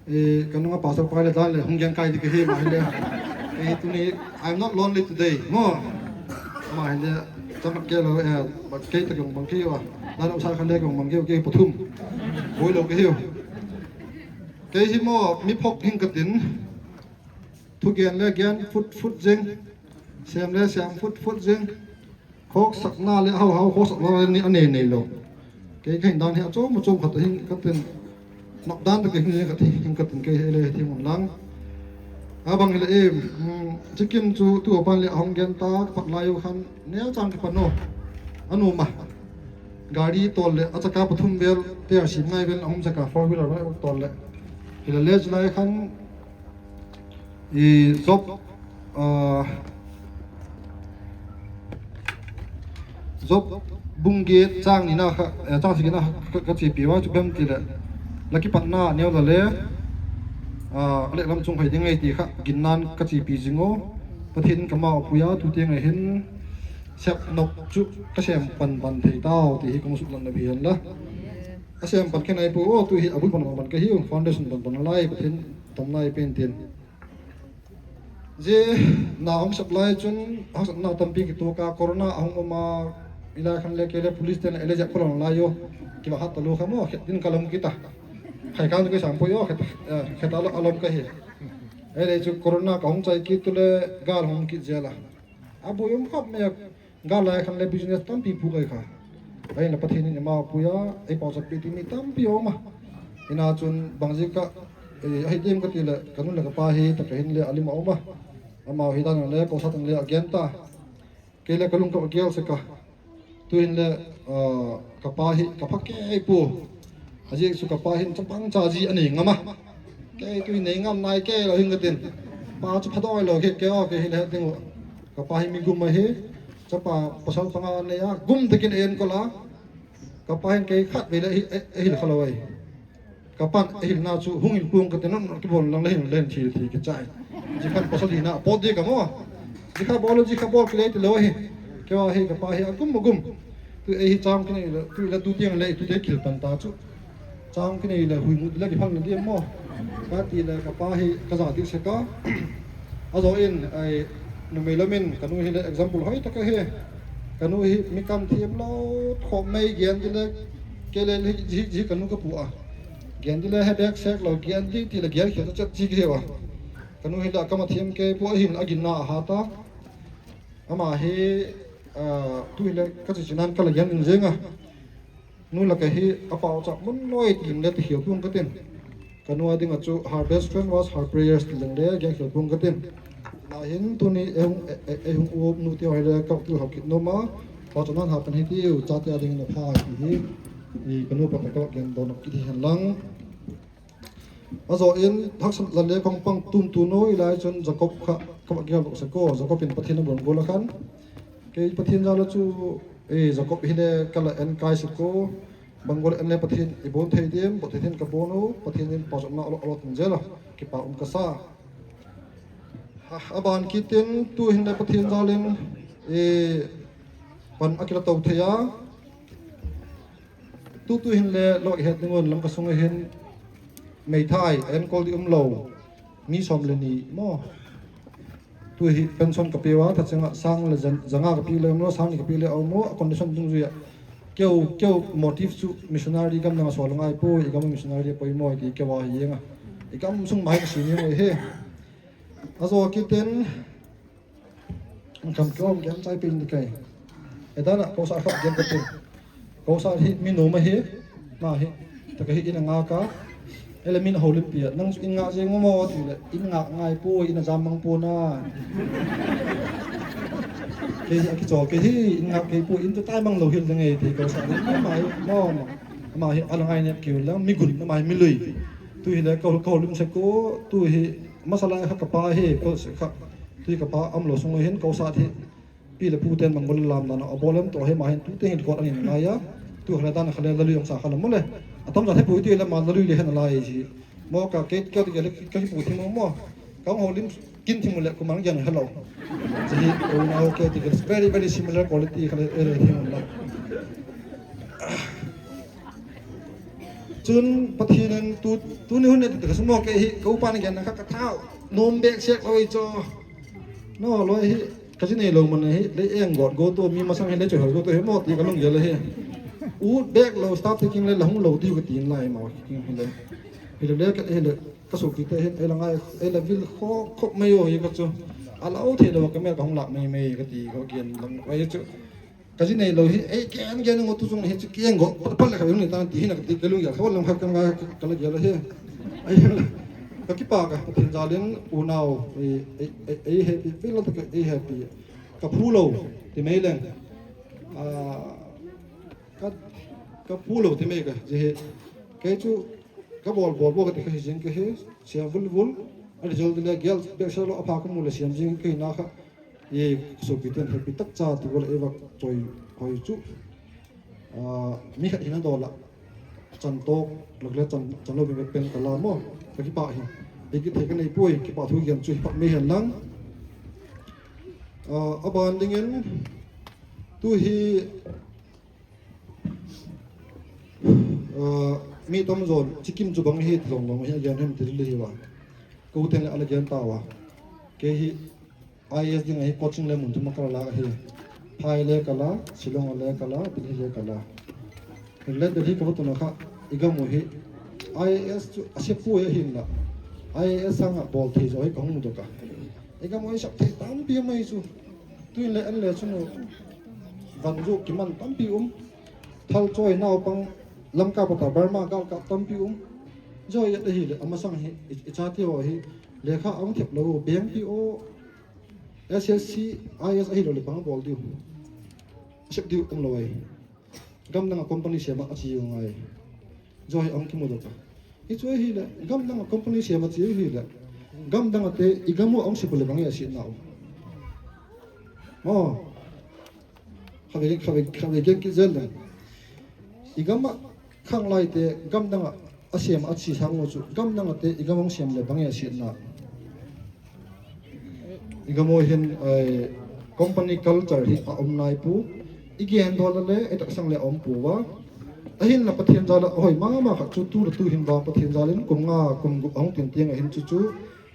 Eh, ka nunga pastor pa le dan le, hung gen kai di ka hi ma hi le. Eh, tuni, I'm not lonely today, maw. Ma hi le, chang ke lou, eh, ba kei ta kong bang kei wa. Na lo sa khan le kong bang kei, kei pathum. Boi lou kei hi. Kei hi maw, mi phok hing ka tin. Thugen le gen phut phut zing. Sem le sem phut phut zing. Khawksakna le hau hau khawksakna le ni a nei nei lou. Kei ka hin dan hi a chom a chom khat hing ka tin. Nop dan tak hing ka tin, hing ka tin kei hi le thim un lang. A bang hi le em, mm, chikim chu tu a pan le a hong gen ta, ka pat lai uh khan, neu chang ka pan uh. A nu ma. Gari tol le, a chaka pathum vel, te a sim ngai vel, a hum chaka four wheeler vel tol le. Hi le le chu lai khan, I Job, ah, Job bung giat chang nihna kha, eh, chang sagihna kha ka, ka chipi ua chu bang ti le. La kipatna neu la le, ah, lehlam chung hai ding ei ti kha ginna'n ka chipi zing uh. Pathian ka mau a pui a, tu tiang a hin sep nop chu ka sem pan pan thei tau ti hi kong suk lan na bian la. A sem pan kei nai pua, oh, tu hi a bul pan pan ka hi uh, foundation pan pan lai, Pathian tam lai pen tin. Zia na hong sep lai chun, haksatna tampi kituak a, corona a hong om a, Hilai khan le kei le police ten ei le ziak pulong lai ua. Kiva hat ta lou kha maw, khet din ka lom kita. Khai kan kei sam poi ua, khet, eh, khet a lo, a lom ka hi. Ei le chu corona ka hong chai kit tu le gal hong kit zel a. A bui um khop mai a, gal lai khan le business tampi puk ai kha. Ei le Pathian in amau pui a, ei pau sak pi ti mi tampi om a. Ina chun bang ziak a, eh, ahi diam ka ti le, ka nu le ka pa hi, tak a hin le a lim a om a. Amau hi dan le, ko sa tan le a gen ta. Kei le ka lung ka va gial sek a. Tuin le, ah, ka pa hi, ka pha kei pua. A ziak chu ka pa hin chapang cha zi a nei ngam a. Kei tuin nei ngam nai kei lou hi'n ka tin. Pa chu pha doi lou kei, kei aw, kei hi le ding uh. Ka pa hi mi gum ahi. Chapa pasal panga nei a. Gum takin en ko la. Ka pa hin kei khat vei le hi, eh, eh, hil kha lou ai. Ka pan a hilhna chu hong hil pung ka tin, non ki bawl lang le hin len thi thi ka chai. Zikha pasal hihna pawt di ka maw. Zikha bawl, zikha bawl ki le ti lou hi. Kei aw hi ka pa hi a gum a gum. Tu ei hi chang ki nei le, tu le tu tiang le, tu te kil pan ta chu. Chang ki nei le hui mu le ki phang di maw. Ka ti le ka pa hi ka za ti sek a. A zaw in, ei, numei lam in, ka nu hi le example hoih tak ahi. Ka nu hi mi kam thiam lou, khop mai gen di le, kei le hi, hi, hi ka nu ka pu a. Gen di le he bek sek lou, gen di ti le gen khial ta chet chi ki hi ua. Ka nu hi le a kam a thiam kei pua hin a ginna a hat a. Amah hi, ah, tu hi le ka chi chinan ka la gen ding zing a. Nu lak a hi a pau chap mun lou ti leng le ti khial pung ka tin. Ka nu a ding a chu her best friend was her prayers ti leng le gen khial pung ka tin. Lai hin tuni ei hong, ei, ei, ei hong u nu te hoih le ka tu hau kit nom a. Pau chap nan ha pan hi ti u cha te a ding na pha hi hi. I ka nu pa ka gen dou na ki ti hen lang. A zaw in, haksat la le kong pang tum tu no i lai chun Jacob kha, ka va gial lou sek aw, Jacob in Pathian a buan gol a khan. Kei Pathian zal a chu, eh, Jacob hi le ka la en kai sek aw, bang gol en le Pathian i buan thei diam, buan thei diam ka buan aw, Pathian in pau chap na a lo, a lo tun zel a, kipak um ka sa. Ha, a ban kit in, tu hin le Pathian zal in, eh, pan a kila tou thei a. Tu tu hin le lou het ning un Lamka sung a hin meithai enkol di um lou. Mi sawm le nih maw. Tu hi pension ka pe ua, tha chinga sang le zan-, zanga ka pe le um lou, sang nih ka pe le um lou, a condition dungzui a. Keu, keu motive chu missionary gam nang a sual ngai pua, i gam missionary poimoh ti keu a hi nga. I gam sung mai ka si ni ngai hi. A zaw kit in, Kam keu om gen chai pin di kai. E dan a ko sa kha gen ka tin. Ko sa hi mi nu ma hi. Ma hi. Ta ka hi in a ngak a. Ele min ho lim pia. Nang in ngak zing maw ti le. In ngak ngai pua, in a zam mang pua na. Kei hi a ki chol kei hi in ngak kei pua, in tu tai mang lou hil ding ei ti ko sa hi. Ma hi. Ma ma. Ma hi a la ngai ne kiu lang mi gun ma hi mi lui. Tu hi le ko ko lim se ko tu hi. Masa lai kha ka pa hi, ko se kha. Tui ka pa om lou sung hin ko sa thi. Pi le pu ten mang bol lam dan a bol em to hi ma hin tu te hin ko an in ngai a. Tu kha le dan kha le la lui ong sa kha la mo le. A tam za the pu ti le ma la lui le hen lai ji. Mo ka ke ke ti ke le ka ki pu thi mo mo. Ka ho lim kin thi mo le ko mang yang hello. Ji hi o na o ke ti ke very, very similar quality kha le e le thi mo la. Chun Pathian in tu, tuni hun ne ti ka sum ke hi, ka upa na gen na kha ka thau. Nom bek siak oi cho. No, lou hi, ka chi nei lou man hi, le eng got go to, mi masang hi le choi hoi go to, hi mo ti ka lung ya le hi. U bek lou start taking le la hung lou di ka tin lai ma, king hi le. Hi le le ka hi le, ka su ki te hi, e la ngai, e la vil kho, kho mai o hi ka chu. A la o the lou ka me ka hung lak mai mai ka ti ko gen lang, wai chu. Ka chi nei lou hi, ei, ken gen ngot tu sung hi, chi ken go, pal pal le ka lung ni tan ti hi na ka ti, ka lung ya, ka wan lang kha ka nga, ka la ya la hi. Ai, ka kipak a, Pathian zal in, unau, ei, ei, ei, ei happy, feel like ei happy. Ka phu lou, ti mai leng. Ah, ka, ka phu lou, ti mai ka, ji hi. Kei chu, ka bol, bol, bol, ka ti ka hi jing ka hi, siam vul, vul. A result le, gel, bek sa lou, a pha ka mu le, siam jing ka hi na kha. I sopite'n happy tak cha ti gol e vak choi hoi chu. Ah, mi khat hina dol a. Chan tok, lak le chan, chan lou mi pen ka la mo. Ka kipak hi. Ei ki thei ka nei poi, kipahthu gen chu hi pak mai hen lang. Ah, a ban ding in, tu hi, ah, mi tam zon, chikim chu bang hi, ti long long hi, a gen hem ti li hi wa. Ko ten le a la gen ta wa. Kei hi, I A S ding ahi coaching le mun thum a ka la hi. Phai le ka la, Shillong le ka la, Delhi le ka la. Hilele Delhi ka va tun a kha, i gam uh hi I A S chu a se pua hi ahi inla, I A S sang a bawl thei zaw hi ka hong mu dawk a. I gam uh hi sap thei tampi om ahi chu. Tuin le en le chun uh van zu kiman tampi um. Thal chawi naupang Lamka pata Burma galkap tampi um. Zaw i et ahile, a masang hi, i, i chate uh hi, lekha a hong thep lou, bank P O, S S C, I A S ahilou le bang bawl diu. Sep diu omlou ahi. Gam dang a company sem a chi ngai. Zaw hi a hong kimu dawk a. Hi chu ahile, gam dang a company sem a chi ahile, gam dang a te, i gam uh a hong sep le bang a sihna om. Maw. Kha ve, kha ve, kha ve gen kit zel le. I gam a khanglaite gam dang a a sem a chi sang uh chu, gam dang a te i gam hong sem le bang a sihna. I gam uh hin, eh, company culture hi a om nai pua. I gen dawl le, i taksang le a om pua ua. Ahinla Pathian jal a hoih mahmah khat chu tu le tu hin vang Pathian jal in kum nga, kum gup a hong tin tiang a hin chu chu.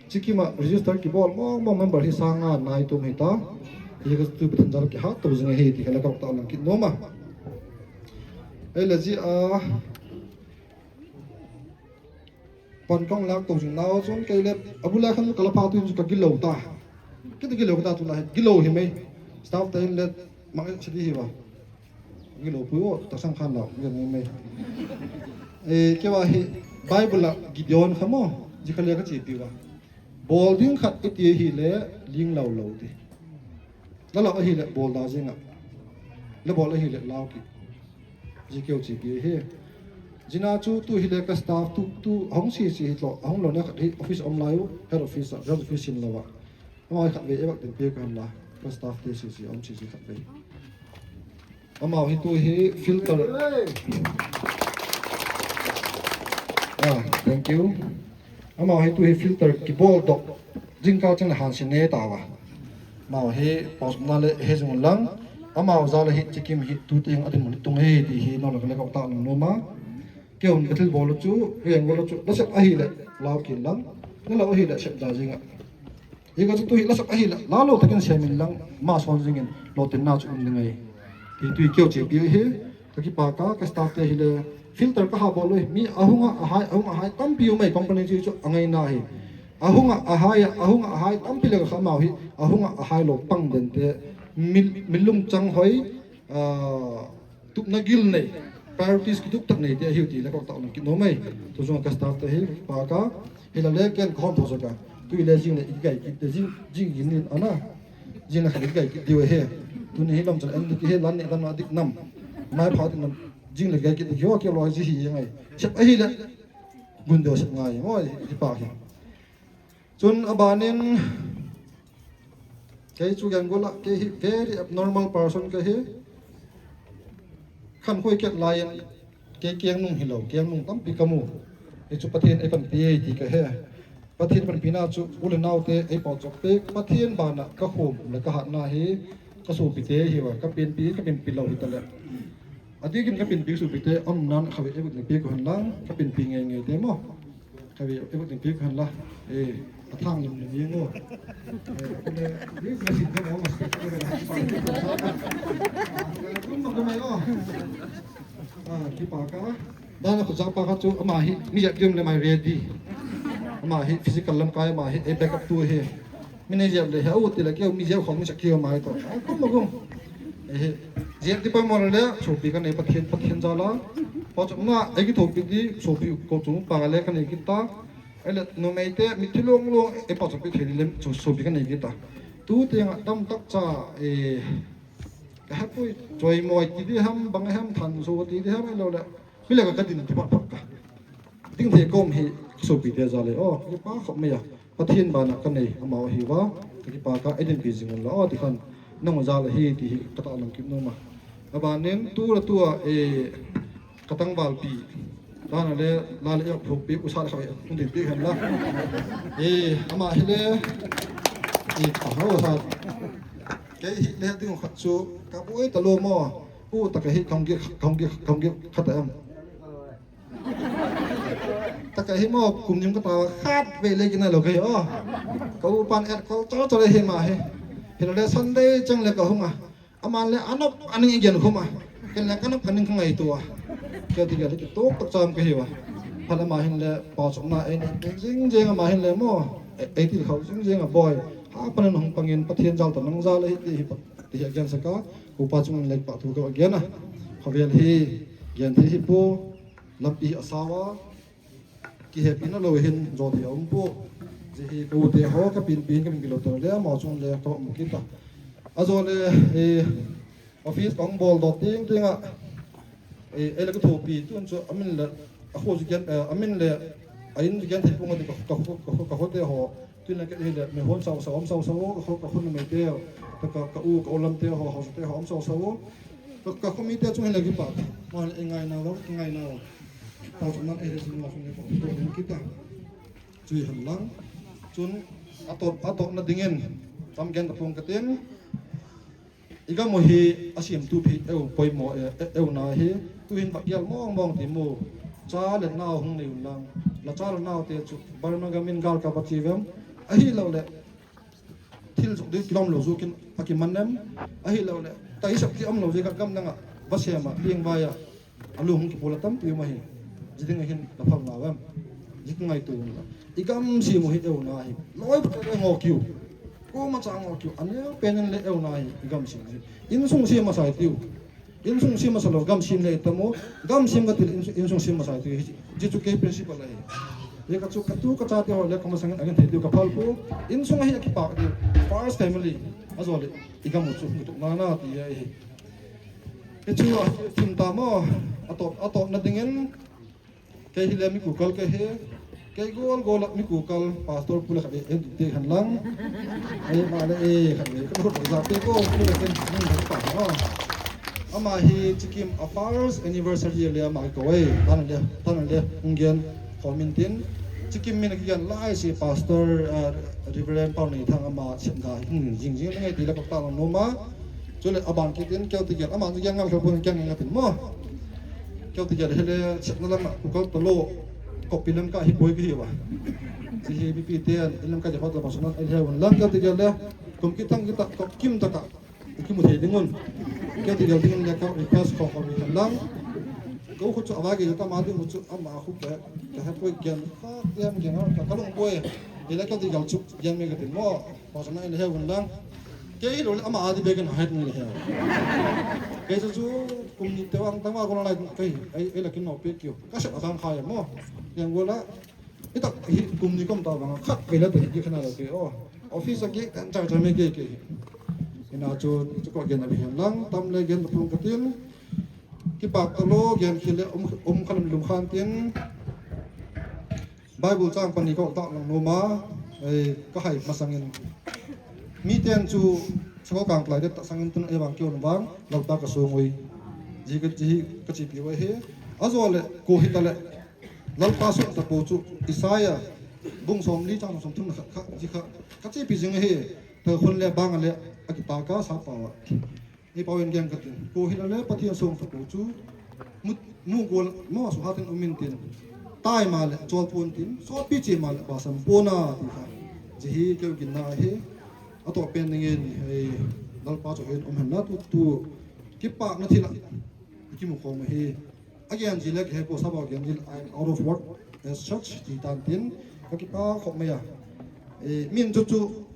Sikkim a register kibawl mawngmawng member hi sang nga nai tum hi ta. Hi ka tu Pathian jal kihat tou zing hi ti kha le ka va taklang kit nuam a. Ei le zi a pan kong lak tou zing nau chun kei le a bul a khan ka la pha tu in chu ka gilou ta. Kei te gilou ka ta tu la hi gilou hi mai. Staff te in le mang si di hi va. Gilou pui o, taksang khan lau, gen mai mai. Eh, kei va hi Bible a Gideon kha maw, zi kha le ka chi pi va. Bawl ding khat i ti ahile, ling lou lou di. La lau ahile, bawl da zing a. La bawl ahile, lau ki. Zi keu chi pi hi. Zina chu tu hile ka staff tu, tu hong si si hi tlo, hong lou na khat hi office om lai u, head office a, branch office sin lou a. Amau khat vei e vak din pe kan la, ka staff te si si, om si si khat vei. Amau hi tu hi filter. Ah, thank you. Amau hi tu hi filter kibawl dawk. Zingkal chang le han si ne ta va. Amau hi pause na le he zung lang. Amau za le hi Sikkim hi tu ting a din mun tung he ti hi no le ka le ka ta nung no ma. Kei hun ka thil bawl chu, rian bawl chu, la sep ahile, lau kin lang. Na lau ahile, sep da zing a. Hi ka chu tu hi la sep ahile, la lou takin sem in lang, ma sawn zing in, lou tin na chu um ding ahi. Ti tu hi keu chi pi hi, ka kipak a, ka staff te hile, filter ka ha bawl hi, mi a hung a, a hai, a hung a hai, tampi um ahi company chu chu a ngai na hi. A hung a, a hai, a hung a, a hai, tampi le ka kha mau hi, a hung a, a hai lou pang den te, mi, mi lungchang hoih, ah, tupna gil nei, priorities kituk tak nei te ahi uh ti le ka va taklang kit nuam mai. Tu zong ka staff te hi, pak a, hi la le ken ka hon tho zak a. Tu le zing le i gai kit te zing, zing in in ana. Zing le khat i gai kit diu he. Tuni hi lawmchan en dik hi lan ni dan a dik nam. Mai pha dik nam. Zing le gai kit diu ke lo zi hi ngai. Sep ahile. Gun deu sep ngai. Ngoi i pak hi. Chun a ban in, kei chu gen gol a, kei hi very abnormal person ka hi. Khankhuai kiat lai in, kei kiangnung hilou, kiangnung tampi ka mu. Hi chu Pathian ei panpi ei ti ka hi. Pathian panpina chu u le nau te ei pau chok te, Pathian ban a ka khum le ka hatna hi, ka sopite hi ua, ka pianpi, ka pianpi lou hi ta le. A dikin ka pianpi sopite, om nan kha ve ei vak din pe ko hen lang, ka pianpi ngeingei te maw. Kha ve, ei vak din pe ko hen la. Eh, a thang lim lim yeng o. Eh, kule, ni ka sin ka maw, mas ka kule la. Kum ma kum ai o. Ah, kipak a. Dan a khut zak pa kha chu, ama hi, mi ziak dium le mai ready. Ama hi, physical lamkai, ama hi, eh, backup tu hi. Mi nei ziak le, he, u ti le, keu mi ziak khong mi sak keu mai to. Ah, kum ma kum. Eh, ziak di pa mo le, sopi ka nei Pathian, Pathian jal a. Pa chu ma, ei ki thopi di, sopi ko chu pa le ka nei kita. Ei le, numei te, mi thil long long, ei pa chu pi thei di le, chu sopi ka nei kita. Tu te nga tam tak cha, eh, ka hapui, choi moi ki di ham, bang ham than so ti di ham, ei lo le. Mi le ka ka din ti phat phat ka. Ding thei kawm hi ka sopite jal e, aw, ka kipak khop mai a. Pathian ban a ka nei, amau hi ua, ka kipak a, ei dinpi zing un la, aw, ti khan, nang jal hi, ti hi ka taklang kit nuam a. A ban in, tu la tu a, eh, ka tangvalpi. Dan a le, la le, eh, phukpi, u sa le kha ve, un dinpi hen la. Eh, ama hi le, eh, ka hau sa. Kei hi le ding khat chu, ka buai ta lou maw, u ta ka hi, kong gi, kong gi, kong gi, khat a em. Ta ka hi maw, kum nim ka ta khat ve le kina lo ka hi, aw. Ka u pan et kol chol chol hi ma hi. Hi lo le Sunday chang le ka hung a. Aman le a nop a ning i gen khum a, ken le ka nop ka ning ka ngaihtuah a. Kei ti ka le kitok tak cham ka hi ua. Phat ama hin le pauchapna ei nei zing zing, ama hin le maw, ei, ei til khau zing zing a, Bawi, ha panin hong pangin Pathian zal ta nang zal hi ti hi pa, ti hi a gen sak a, upa chungin le pahthu ka gen a. Khovel hi gen thei hi pu, lampi a sau a, kihehpihna lou hin zaw thei a om pu. Zi hi ka u te ho ka pin pin ka min gilo ta le, amau chung le ka mu kit a. A zaw le, eh, office kong bawl dot ting ting a, eh, ei le ka thupi tun chu a min le, a khu zi gen, eh, a min le, a in zi gen thei pung a di ka, ka, ka, ka, ka khote ho. Tun le ka hi le, mi hon sau sau, om sau sau, ka khu, ka khu numei te, ka, ka, ka u, ka u lam te ho, ho te ho, om sau sau. Ka, ka khomite chung hi le kipak. Mah le i ngaina lou, i ngaina lou. Tau chun nan ei le sin ma khom le ko, ko len kita. Chui han lang. Chun a tot, a totna dingin tam gen ta pung ka tin. I gam uh hi a siamtu phi eu poimoh e, e, eu na hi. Tuin va pial mawngmawng ti mu. Cha le nau hong nei un lang. La cha le nau te chu Burma gam in gal ka va chi vem. Ahihlou le thil zuk ding kilawm lou zuk in a kiman nem. Ahihlou le taisak ki om lou ziak a gam dang a va siam a, liang vai a, a lung hong kipul a tampi om ahi. Zi ding a hin la phal na vem. Zi ngaihtuah un la. I gam sim uh hi eu na hi. Lawi pute le ngawk kiu. Kuama cha ngawk kiu. A neu pen in le eu na hi i gam sim hi. Insung sim masa i tiu. Insung sim masa lou gam sim le i tam uh. Gam sim ka ti le insung, insung sim masa i tiu. Zi chu kei principle ahi. Ziak a chu ka tu ka chate ho le ka masang a gen thei diu ka phal pu. Insung ahi a kipak diu. First family. A zaw le i gam uh chu mutuk na na ti ahi. Kei chu a thim ta maw. A tot, a totna dingin. Kei hi le mi kukal ka hi. Kei gol gol a mi kukal pastor pu le khat e, en te han lang. Ei, mah le e, khat e, ka lut za te ko, pu le ken ni pa no. Ama hi Chikim a first anniversary le ama ko e, tan le, tan le, ungen, komin tin. Chikim min ki gan lai si pastor, uh, Reverend Paul Nei Thang ama siam ga, hmm, jing jing ngai ti le ka ta no ma. Chule a ban kitin keu ti gel, ama kiang ngal kha pun kiang ngal tin maw. Keu ti gel hele chepna lam a kukal talo, kopi lam ka hi boi ki hi ua. Zi hi mipi te an, lam ka ja phat la pasanan, el he un lang keu ti gel le, kum kitang kita, ko kim taka, ki mu thei ding un. Keu ti gel ding le ka request ko ko mi kan lang. Ko khu chu a va ge ta ma ding khu chu ama khu ke, ke he poi gen, ka diam gen ka, ka lung boi. Ele keu ti gel chu gen mi ka tin maw. Pastor na in he un lang. Kei lou le ama adi bek in het ni le he. Kei chu chu kum ni te wang tang wa ko lai kei, ei, ei la kin no pe kiu. Ka se atang khai mo. Yang go la. I tak hi kum ni kom ta wang khat pe la te ki khana la ke o. Office a ki kan char char me ke ke. Ina chu chu ko gen a bi hen lang, tam le gen pung ka tin. Kipak talo gen khile um, um khalam lum khan tin. Bible chang pani ka dak lang numa, eh, ka hai masangin. Mi ten chu, sakau kang tlai det ta sangin tun ei vang kion vang, Lalpa ka sung ui. Zi ka, zi ka chi pi ui hi. A zaw le, ko hi ta le. Lalpa sung ta po chu, Isaiah, bung som li chang som thum kha, kha, zi kha, ka chi pi zing hi. Ta khun le bang le, a kipak ka sa pa wa. Ei pau in gen ka tin. Ko hi la le Pathian sung ta ko chu. Mu, mu gol, mo su hatin um in tin. Tai ma le, chol pun tin. Sawtpi chi ma le, ba sam pun a, ti kha. Zi hi keu kin na hi. A to pen ning in, ei, Lalpa chu hin um hen na tu, tu. Kipak na thil a. Ki mu khawm hi. A gen zi le ke ko sa ba gen zi, I'm out of work as such, ti tan tin. Ka kipak khawm mai a. Ei, min chu chu.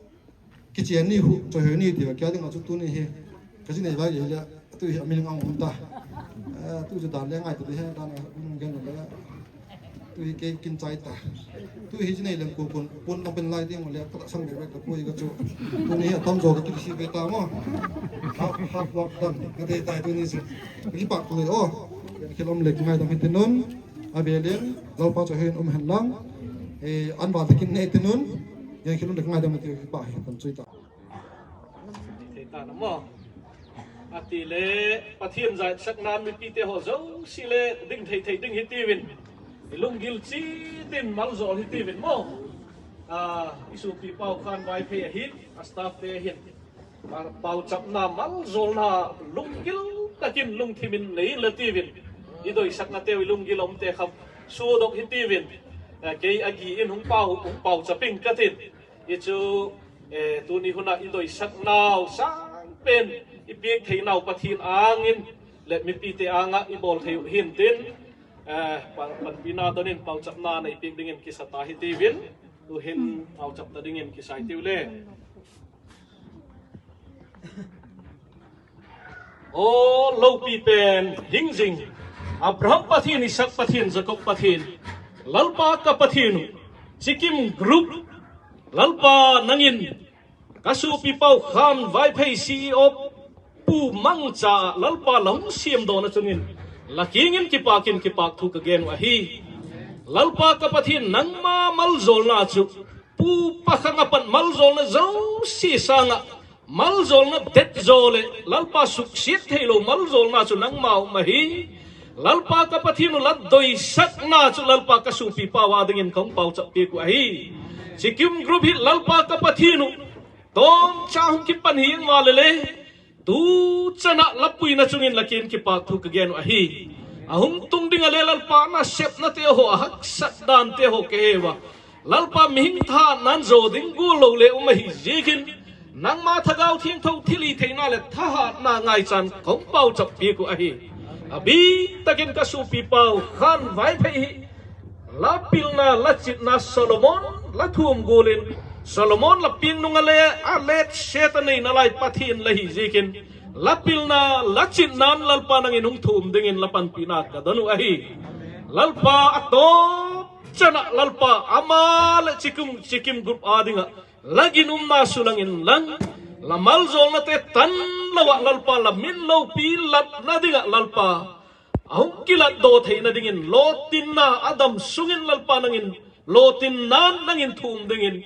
Kichian ni hu, choi hoi ni ti va kia ding a chu tuni hi. Ka zi nei vai le, tu hi a min ngang um ta. Eh, tu chu dan le ngai tu hi, dan a um gen le. Tu hi kei kin chai ta. Tu hi zi nei lem ko kun, pun ma pen lai ding le, ka sang be ka ko i ka chu. Tuni hi a tam zo ka ki si be ta mo. Half, half work done. Ka te tai tuni si. Ki pak ko le o. Khilom le ngai dam hi te nun. A be len, Lalpa chu hin um hen lang. Eh, an ba takin nei te nun. Yang khilom le ngai dam ti pa hi kan chui ta. Thei ta na maw. A ti le, Pathian zaisakna mipite ho zosia le ding thei thei ding hi tiuvin. I lunggil chitin malzawl hi tiuvin maw. A, i supi Pau Khan Vaiphei ahin, a staff te ahin. A, pauchapna malzawlna lunggil takin lungthimin nei in la tiuvin. I doisakna te uh i lunggil omte kham sudok hi tiuvin. A, kei a gi in hong pau, hong pauchap ing ka tin. I chu, eh, tuni hun a i doisakna uh sang pen, i piak theihna uh Pathian angin leh mipite anga i bawl thei uh hi'n tin, eh, pa-, panpihna don in pauchapna na i piak dingin kisa ta hi tiu in, tuhin pauchapna dingin kisai tiu le. Aw lopi pen hing zing, Abraham Pathian, Isak Pathian, Jakob Pathian, Lalpa ka Pathian uh, Chikim Group, Lalpa nangin ka supipa uh Khan Vaiphei C E O Pu Mangcha Lalpa la hong siam dawn a chungin la kiangin kipakin kipahthu ka gen uh ahi. Lalpa ka Pathian, nangma malzawlna chu Pu Pakhang apat malzawlna zosia sanga malzawlna det zaw leh Lalpa suksiat theilou malzawlna chu nangma uh ahi. Lalpa ka Pathian uh, la doisakna chu Lalpa ka supipa uh adingin kong pauchap piak uh ahi. Chikim Group hi Lalpa ka Pathian uh, tawmcha hong kipan hi ing mahleh le, tu chan a la puina chungin la kiangin kipahthu ka gen uh ahi. A hung tung ding a le Lalpa, nasepnate haw, a haksat dante haw ka he ua. Lalpa, mihing thahatna zaw ding gual lou le um ahi ziakin, nangma Thagau Thiangtho thilhihtheihna leh thahatna ngaichan kong pauchap piak uh ahi. A biktakin ka supipa uh Khan Vaiphei hi la pilna, la chitna Solomon la thum gual in, Solomon la piang nung a le a let set a neina lai Pathian la hi ziakin, la pilna, la chitna'n Lalpa nangin hong thum dingin la panpihna ka don uh ahi. Lalpa, a tawp chan a Lalpa, amah leh Chikim, Chikim Group adinga la ginumna sulangin lang, la malzawlnate tan lou a Lalpa, la min loupi latna dinga Lalpa, a hong kilat dawn theihna dingin, lawtinna a dam sungin Lalpa nangin, lawtinna'n nangin thum dingin,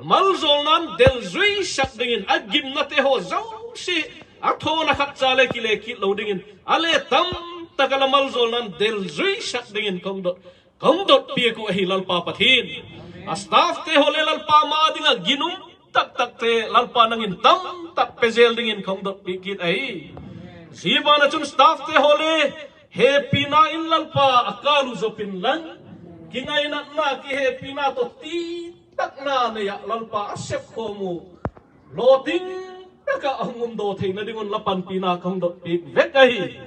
malzawlna'n delzui sak dingin, a gimnate haw zosia a thawna khat cha le kile kit lou dingin, a le tamtak a la malzawlna'n delzui sak dingin kong dot, kong dot piak uh ahi Lalpa Pathian. A staff te haw le Lalpa, ama dinga ginum taktakte Lalpa nangin tamtak pe zel dingin kong dot piak kit ahi. Zibana chun staff te haw le hehpihna in Lalpa a kal uh zop in lang, kingainatna, kihehpihna toh titakna nei a Lalpa a sep khawm uh, lawting taka a hong um dawn theihna ding un la panpihna kong dot piak vek ahi.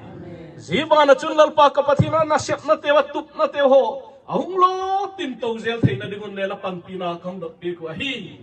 Zibana chun Lalpa ka Pathian, a nasepnate uh, a tupnate haw a hong lawtin tou zel theihna ding un le la panpihna kong dot piak uh ahi.